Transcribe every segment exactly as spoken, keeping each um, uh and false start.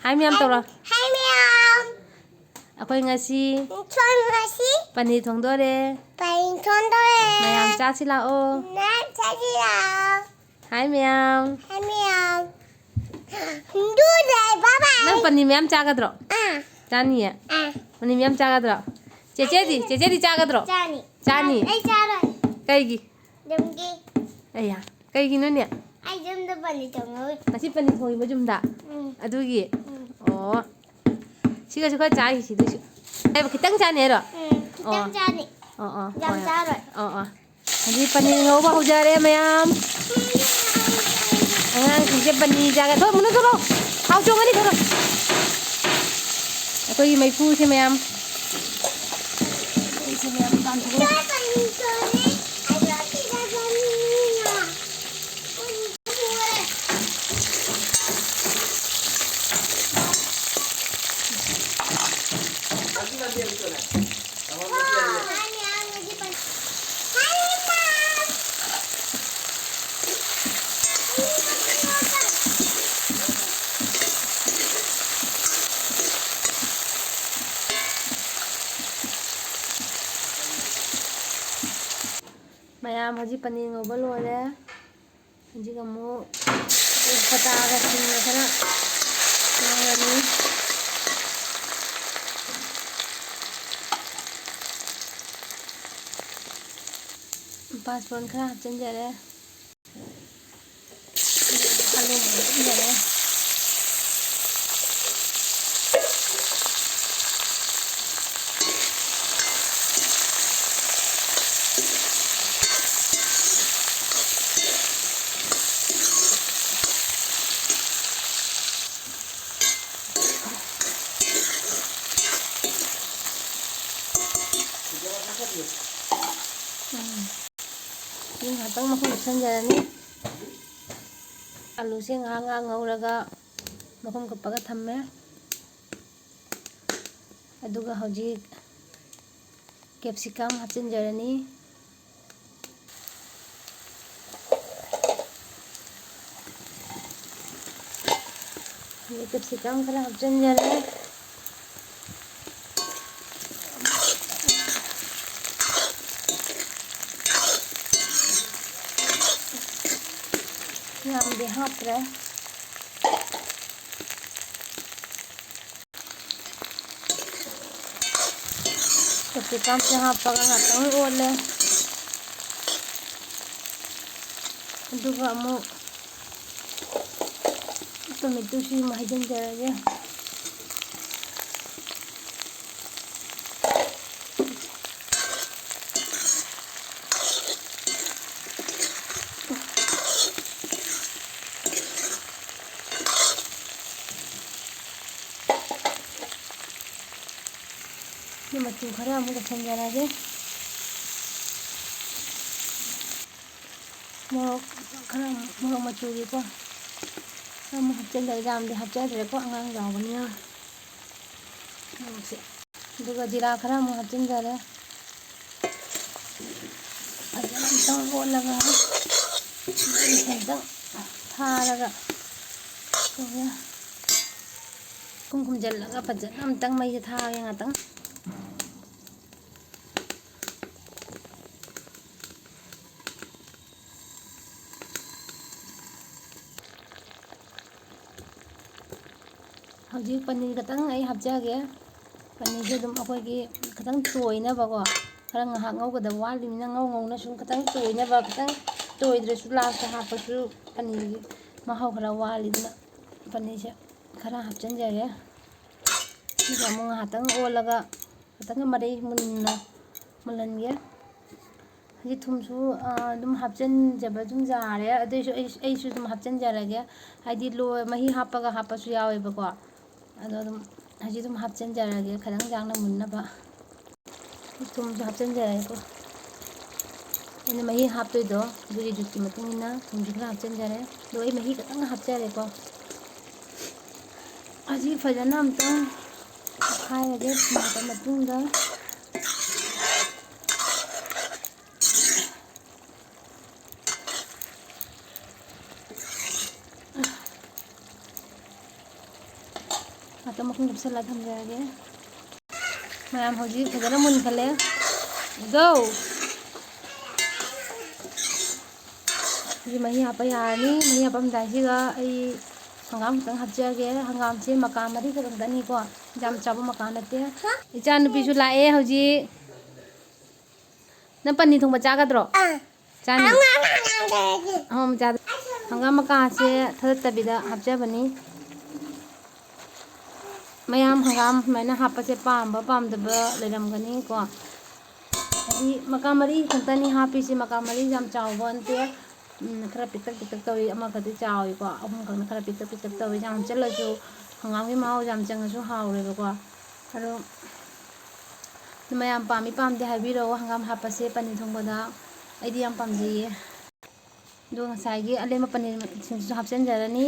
ꯍꯥꯏ ꯃꯌꯥꯝ ꯇꯧꯔꯣ꯫ ꯍꯥꯏ ꯃꯌꯥꯝ꯫ ꯑꯩꯈꯣꯏ ꯉꯁꯤ ꯑꯩꯈꯣꯏ ꯉꯁꯤ ꯄꯅꯤꯔ ꯊꯣꯡꯗꯣꯔꯦ꯫ ꯄꯅꯤꯔ ꯊꯣꯡꯗꯣꯔꯦ꯫ ꯃꯌꯥꯝ ꯆꯥꯁꯤ ꯂꯥꯛꯑꯣ꯫ ꯃꯌꯥꯝ ꯆꯥꯁꯤ ꯂꯥꯛꯑꯣ꯫ ꯍꯥꯏ ꯃꯌꯥꯝ꯫ ꯍꯥꯏ ꯃꯌꯥꯝ꯫ ꯗꯨꯗꯩ ꯕꯥꯕꯥ꯫ ꯅꯪ ꯄꯅꯤꯔ ꯃꯌꯥꯝ ꯆꯥꯒꯗ꯭ꯔꯣ? ꯑꯥ꯫ ꯆꯥꯅꯤꯌꯦ? ꯑꯥ꯫ ꯄꯅꯤꯔ ꯃꯌꯥꯝ ꯆꯥꯒꯗ꯭ꯔꯣ? ꯆꯦꯆꯦꯗꯤ? ꯆꯦꯆꯦꯗꯤ ꯆꯥꯒꯗ꯭ꯔꯣ? ꯆꯥꯅꯤ꯫ ꯆꯥꯅꯤ? ꯑꯩ ꯆꯥꯔꯣꯏ꯫ ꯀꯩꯒꯤ? ꯌꯨꯝꯒꯤ꯫ ꯑꯩꯌꯥ, ꯀꯩꯒꯤꯅꯣꯅꯦ? ꯑꯩ ꯌꯨꯝꯗ ꯄꯅꯤꯔ ꯊꯣꯡꯉꯧꯏ꯫ ꯉꯁꯤ ꯄꯅꯤꯔ ꯊꯣꯡꯉꯤꯕ ꯌꯨꯝꯗ? ꯎꯝ꯫ ꯑꯗꯨꯒꯤ? ꯎꯝ꯫ ꯑꯣ꯫ ꯁꯤꯒꯁꯨ ꯈꯔ ꯆꯥꯈꯤꯁꯤ ꯑꯗꯨꯏꯁꯨ꯫ ꯑꯩꯕꯨ ꯈꯤꯇꯪ ꯆꯥꯅꯤ ꯍꯥꯏꯔꯣ? ꯎꯝ, ꯈꯤꯇꯪ ꯑꯣ꯫ ꯆꯥꯅꯤ꯫ ꯑꯣ, ꯑꯣ, ꯌꯥꯝ ꯍꯣꯏ, ꯍꯣꯏ꯫ ꯆꯥꯔꯣꯏ꯫ ꯑꯣ, ꯑꯣ꯫ ꯍꯧꯖꯤꯛ ꯄꯅꯤꯔ ꯉꯧꯕ ꯍꯧꯖꯔꯦ ꯃꯌꯥꯝ꯫ ꯑꯉꯥꯡꯁꯤꯡꯁꯦ ꯄꯅꯤꯔ ꯆꯥꯒꯦ꯫ ꯊꯣꯛ, ꯃꯨꯟꯅ ꯊꯣꯛꯂꯛꯑꯣ꯫ ꯊꯥꯎ ꯆꯣꯡꯒꯅꯤ, ꯊꯣꯛꯂꯛꯑꯣ꯫ ꯑꯩꯈꯣꯏꯒꯤ ꯃꯩꯐꯨꯁꯦ ꯃꯌꯥꯝ꯫ ꯑꯩꯈꯣꯏꯁꯦ ꯃꯌꯥꯝ ꯇꯥꯟꯊꯣꯛꯑꯣ꯫ ꯃꯌꯥꯝ ꯍꯧꯖꯤꯛ ꯄꯅꯤꯔ ꯉꯧꯕ ꯂꯣꯏꯔꯦ꯫ ꯍꯧꯖꯤꯛ ꯑꯃꯨꯛ ꯇꯦꯖꯄꯇꯥꯒ ꯁꯤꯡꯒ ꯈꯔ ꯉꯧꯔꯅꯤ꯫ ꯄꯥꯁꯄꯣꯔꯟ ꯈꯔ ꯍꯥꯞꯆꯤꯟꯖꯔꯦ꯫ ꯑꯂꯨ ꯑꯃꯨꯛ ꯍꯥꯞꯆꯤꯟꯖꯔꯦ꯫ ꯎꯝ꯫ ꯁꯤ ꯉꯥꯛꯇꯪ ꯃꯈꯨꯝ ꯀꯨꯞꯁꯟꯖꯔꯅꯤ꯫ ꯑꯂꯨꯁꯦ ꯉꯥꯏꯍꯥꯛ ꯉꯥꯏꯍꯥꯛ ꯉꯧꯔꯒ ꯃꯈꯨꯝ ꯀꯨꯞꯄꯒ ꯊꯝꯃꯦ꯫ ꯑꯗꯨꯒ ꯍꯧꯖꯤꯛ ꯀꯦꯞꯁꯤꯀꯝ ꯍꯥꯞꯆꯤꯟꯖꯔꯅꯤ꯫ ꯑꯗꯩ capsicum ꯈꯔ ꯍꯥꯞꯆꯤꯟꯖꯔꯦ꯫ ꯌꯥꯝꯗꯤ ꯍꯥꯞꯇ꯭ꯔꯦ꯫ Capsicumꯁꯦ ꯍꯥꯞꯄꯒ ꯉꯥꯛꯇꯪ ꯑꯣꯠꯂꯦ꯫ ꯑꯗꯨꯒ ꯑꯃꯨꯛ tomatoꯁꯤ ꯑꯃꯨꯛ ꯍꯩꯖꯤꯟꯖꯔꯒꯦ꯫ ꯑꯗꯨ ꯃꯆꯨ ꯈꯔ ꯑꯃꯨꯛ ꯇꯧꯁꯟꯖꯔꯒꯦ꯫ ꯃꯣꯔꯣꯛ ꯈꯔ, ꯃꯣꯔꯣꯛ ꯃꯆꯨꯒꯤꯀꯣ, ꯈꯔ ꯑꯃꯨꯛ ꯍꯥꯞꯆꯤꯟꯖꯔꯦ, ꯌꯥꯝꯗꯤ ꯍꯥꯞꯆꯗ꯭ꯔꯦꯀꯣ, ꯑꯉꯥꯡ ꯌꯥꯎꯕꯅꯤꯅ꯫ ꯃꯣꯔꯣꯛꯁꯦ꯫ ꯑꯗꯨꯒ ꯖꯤꯔꯥ ꯈꯔ ꯑꯃꯨꯛ ꯍꯥꯞꯆꯤꯟꯖꯔꯦ꯫ ꯐꯖꯅ ꯑꯝꯇꯪ ꯑꯣꯠꯂꯒ, ꯑꯝꯇꯪ ꯊꯥꯔꯒ, ꯇꯧꯔꯦ꯫ ꯈꯨꯝ ꯈꯨꯝꯖꯤꯜꯂꯒ ꯐꯖꯅ ꯑꯝꯇꯪ ꯃꯩꯁꯦ ꯊꯥꯒꯦ ꯉꯥꯛꯇꯪ꯫ ꯍꯧꯖꯤꯛ ꯄꯅꯤꯔ ꯈꯛꯇꯪ ꯑꯩ ꯍꯥꯞꯆꯒꯦ꯫ ꯄꯅꯤꯔꯁꯦ ꯑꯗꯨꯝ ꯑꯩꯈꯣꯏꯒꯤ ꯈꯤꯇꯪ ꯇꯣꯏꯅꯕꯀꯣ, ꯈꯔ ꯉꯥꯏꯍꯥꯛ ꯉꯧꯒꯗꯕ ꯋꯥꯠꯂꯤꯕꯅꯤꯅ, ꯉꯧ ꯉꯧꯅ ꯁꯨꯝ ꯈꯤꯇꯪ ꯇꯣꯏꯅꯕ, ꯈꯤꯇꯪ ꯇꯣꯏꯗ꯭ꯔꯁꯨ ꯂꯥꯁꯇ ꯍꯥꯞꯄꯁꯨ ꯄꯅꯤꯔꯒꯤ ꯃꯍꯥꯎ ꯈꯔ ꯋꯥꯠꯂꯤꯗꯅ, ꯄꯅꯤꯔꯁꯦ ꯈꯔ ꯍꯥꯞꯆꯤꯟꯖꯔꯦ꯫ ꯑꯗꯨꯒ ꯑꯃꯨꯛ ꯉꯥꯏꯍꯥꯛꯇꯪ ꯑꯣꯠꯂꯒ ꯈꯤꯇꯪ ꯃꯔꯩ ꯃꯨꯟꯅ ꯃꯨꯜꯍꯟꯒꯦ꯫ ꯍꯧꯖꯤꯛ ꯊꯨꯝꯁꯨ, ꯑ, ꯑꯗꯨꯝ ꯍꯥꯞꯆꯤꯟꯖꯕ ꯑꯗꯨꯝ ꯌꯥꯔꯦ꯫ ꯑꯗꯨꯏꯁꯨ ꯑꯩ, ꯑꯩꯁꯨ ꯑꯗꯨꯝ ꯍꯥꯞꯆꯤꯟꯖꯔꯒꯦ꯫ ꯍꯥꯏꯗꯤ ꯂꯣꯏ-, ꯃꯍꯤ ꯍꯥꯞꯄꯒ ꯍꯥꯞꯄꯁꯨ ꯌꯥꯎꯋꯦꯕꯀꯣ꯫ ꯑꯗꯣ ꯑꯗꯨꯝ ꯍꯧꯖꯤꯛ ꯑꯗꯨꯝ ꯍꯥꯞꯆꯤꯟꯖꯔꯒꯦ, ꯈꯤꯇꯪ ꯌꯥꯡꯅ ꯃꯨꯟꯅꯕ꯫ ꯊꯨꯝꯁꯨ ꯍꯥꯞꯆꯤꯟꯖꯔꯒꯦꯀꯣ꯫ ꯑꯩꯅ ꯃꯍꯤ ꯍꯥꯞꯇꯣꯏꯗꯣ ꯑꯗꯨꯒꯤ ꯖꯨꯠꯀꯤ ꯃꯇꯨꯡ ꯏꯟꯅ ꯊꯨꯝꯁꯨ ꯈꯔ ꯍꯥꯞꯆꯤꯟꯖꯔꯦ꯫ ꯑꯗꯣ ꯑꯩ ꯃꯍꯤ ꯈꯤꯇꯪ ꯍꯥꯞꯆꯔꯦꯀꯣ꯫ ꯍꯧꯖꯤꯛ ꯐꯖꯅ ꯑꯃꯨꯛꯇꯪ ꯇꯣꯠꯈꯥꯏꯔꯒꯦ ꯊꯨꯝ ꯍꯥꯞꯄ ꯃꯇꯨꯡꯗ꯫ ꯉꯥꯛꯇꯪ ꯃꯈꯨꯝ ꯀꯨꯞꯁꯜꯂ ꯊꯝꯖꯔꯒꯦ꯫ ꯃꯌꯥꯝ ꯍꯧꯖꯤꯛ ꯐꯖꯅ ꯃꯨꯟꯈꯠꯂꯦ꯫ ꯒꯣ! ꯍꯧꯖꯤꯛ ꯃꯍꯤ ꯍꯥꯞꯄ ꯌꯥꯔꯅꯤ꯫ ꯃꯍꯤ ꯍꯥꯞꯄꯝꯗꯥꯏꯁꯤꯗ ꯑꯩ ꯍꯪꯒꯥꯝ ꯈꯤꯇꯪ ꯍꯥꯞꯆꯒꯦ꯫ ꯍꯪꯒꯥꯝꯁꯦ ꯃꯀꯥ ꯃꯔꯤ ꯈꯛꯇꯪꯗꯅꯤꯀꯣ, ꯌꯥꯝ ꯆꯥꯎꯕ ꯃꯀꯥ ꯅꯠꯇꯦ꯫ ꯏꯆꯥ ꯅꯨꯄꯤꯁꯨ ꯂꯥꯛꯑꯦ ꯍꯧꯖꯤꯛ꯫ ꯅꯪ ꯄꯅꯤꯔ ꯊꯣꯡꯕ ꯆꯥꯒꯗ꯭ꯔꯣ? ꯑꯥ꯫ ꯆꯥꯅꯤ? ꯑꯉꯥꯡ ꯑꯉꯥꯡꯗꯒꯤ꯫ ꯑꯃꯃꯝ ꯆꯥꯗ-, ꯍꯪꯒꯥꯝ ꯃꯀꯥꯁꯦ ꯊꯥꯗꯠꯇꯕꯤꯗ ꯍꯥꯞꯆꯕꯅꯤ꯫ ꯃꯌꯥꯝ ꯍꯪꯒꯥꯝ ꯁꯨꯃꯥꯏꯅ ꯍꯥꯞꯄꯁꯦ ꯄꯥꯝꯕ ꯄꯥꯝꯗꯕ ꯂꯩꯔꯝꯒꯅꯤꯀꯣ꯫ ꯍꯥꯏꯗꯤ ꯃꯀꯥ ꯃꯔꯤ ꯈꯛꯇꯅꯤ ꯍꯥꯞꯄꯤꯁꯦ, ꯃꯀꯥ ꯃꯔꯤ ꯌꯥꯝ ꯆꯥꯎꯕ ꯅꯠꯇꯦ꯫ ꯎꯝ, ꯈꯔ ꯄꯤꯛꯇꯛ ꯄꯤꯛꯇꯛ ꯇꯧꯏ, ꯑꯃꯈꯛꯇꯤ ꯆꯥꯎꯏꯀꯣ, ꯑꯍꯨꯝꯈꯛꯅ ꯈꯔ ꯄꯤꯛꯇꯛ ꯄꯤꯛꯇꯛ ꯇꯧꯏ꯫ ꯌꯥꯝ ꯍꯥꯞꯆꯤꯜꯂꯁꯨ ꯍꯪꯒꯥꯝꯒꯤ ꯃꯍꯥꯎ ꯌꯥꯝ ꯆꯪꯉꯁꯨ ꯍꯥꯎꯔꯣꯏꯕꯀꯣ꯫ ꯑꯗꯣ ꯃꯌꯥꯝ ꯄꯥꯝꯃꯤ ꯄꯥꯝꯗꯦ ꯍꯥꯏꯕꯤꯔꯛꯑꯣ, ꯍꯪꯒꯥꯝ ꯍꯥꯞꯄꯁꯦ ꯄꯅꯤꯔ ꯊꯣꯡꯕꯗ꯫ ꯑꯩꯗꯤ ꯌꯥꯝ ꯄꯥꯝꯖꯩꯌꯦ꯫ ꯑꯗꯣ ꯉꯁꯥꯏꯒꯤ ꯑꯂꯦꯝꯕ ꯄꯅꯤꯔꯁꯤꯡꯁꯤꯁꯨ ꯍꯥꯞꯆꯤꯟꯖꯔꯅꯤ꯫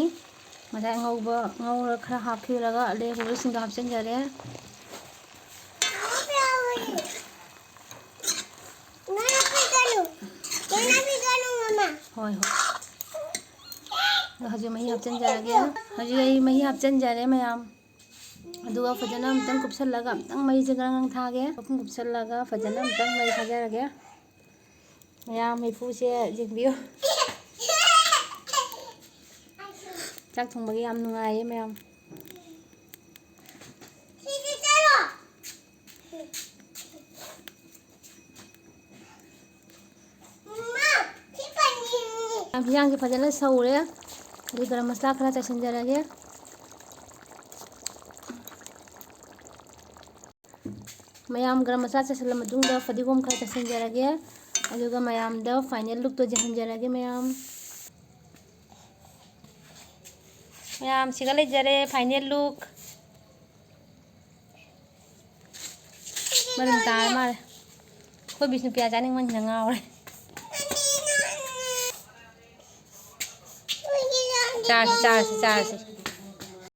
ꯉꯁꯥꯏ ꯑꯉꯧꯕ ꯉꯧꯔ ꯈꯔ ꯍꯥꯞꯈꯤꯕꯗꯒ ꯑꯂꯦꯝꯕꯁꯤꯡꯗꯣ ꯍꯥꯞꯆꯤꯟꯖꯔꯦ꯫ ꯍꯣꯏ, ꯍꯣꯏ꯫ ꯑꯗꯣ ꯍꯧꯖꯤꯛ ꯃꯍꯤ ꯍꯥꯞꯆꯤꯟꯖꯔꯒꯦ꯫ ꯍꯧꯖꯤꯛ ꯑꯩ ꯃꯍꯤ ꯍꯥꯞꯆꯤꯟꯖꯔꯦ ꯃꯌꯥꯝ꯫ ꯑꯗꯨꯒ ꯐꯖꯅ ꯑꯃꯨꯛꯇꯪ ꯀꯨꯞꯁꯜꯂꯒ ꯑꯃꯨꯛꯇꯪ ꯃꯩꯁꯦ ꯒ꯭ꯔꯪ ꯒ꯭ꯔꯪ ꯊꯥꯒꯦ꯫ ꯃꯈꯨꯝ ꯀꯨꯞꯁꯜꯂꯒ ꯐꯖꯅ ꯑꯃꯨꯛꯇꯪ ꯃꯩ ꯊꯥꯖꯔꯒꯦ꯫ ꯃꯌꯥꯝ ꯃꯩꯐꯨꯁꯦ ꯌꯦꯡꯕꯤꯌꯨ꯫ ꯆꯥꯛ ꯊꯣꯡꯕꯒꯤ ꯌꯥꯝ ꯅꯨꯡꯉꯥꯏꯌꯦ ꯃꯌꯥꯝ꯫ ꯍꯤꯟꯖꯥꯡꯁꯦ ꯐꯖꯅ ꯁꯧꯔꯦ꯫ ꯑꯗꯩ ꯒꯔꯝ ꯃꯁꯥꯂꯥ ꯈꯔ ꯆꯥꯏꯁꯤꯟꯖꯔꯒꯦ꯫ ꯃꯌꯥꯝ ꯒꯔꯝ ꯃꯁꯥꯂꯥ ꯆꯥꯏꯁꯤꯜꯂ ꯃꯇꯨꯡꯗ ꯐꯗꯤꯒꯣꯝ ꯈꯔ ꯆꯥꯏꯁꯤꯟꯖꯔꯒꯦ꯫ ꯑꯗꯨꯒ ꯃꯌꯥꯝꯗ final lookꯇꯣ ꯌꯦꯡꯍꯟꯖꯔꯒꯦ ꯃꯌꯥꯝ꯫ ꯃꯌꯥꯝ ꯁꯤꯒ ꯂꯩꯖꯔꯦ final look꯫ ꯃꯔꯨꯝ ꯇꯥꯔ ꯃꯥꯜꯂꯦ꯫ ꯑꯩꯈꯣꯏ ꯕꯤꯁꯅꯨꯄ꯭ꯔꯤꯌꯥ ꯆꯥꯅꯤꯡꯃꯟꯗꯅ ꯉꯥꯎꯔꯦ꯫ ꯆꯥꯔꯁꯤ, ꯆꯥꯔꯁꯤ, ꯆꯥꯔꯁꯤ꯫